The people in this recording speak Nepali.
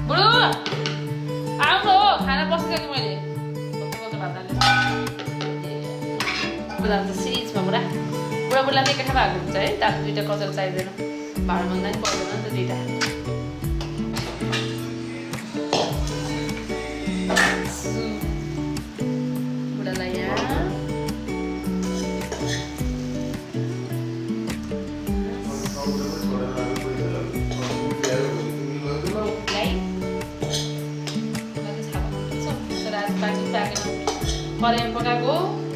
बुढो आउनु हो खाना बसिसकेँ मैले कस्तो भात हाल्ने बुढा त सिरिजमा बुढा बुढालाई एकै ठाउँ भएको हुन्छ है दाजु दुइटा कचर चाहिँदैन भाडा माग्दा पनि पर्दैन नि त दुइटा बुढालाई यहाँ कराई पकाएको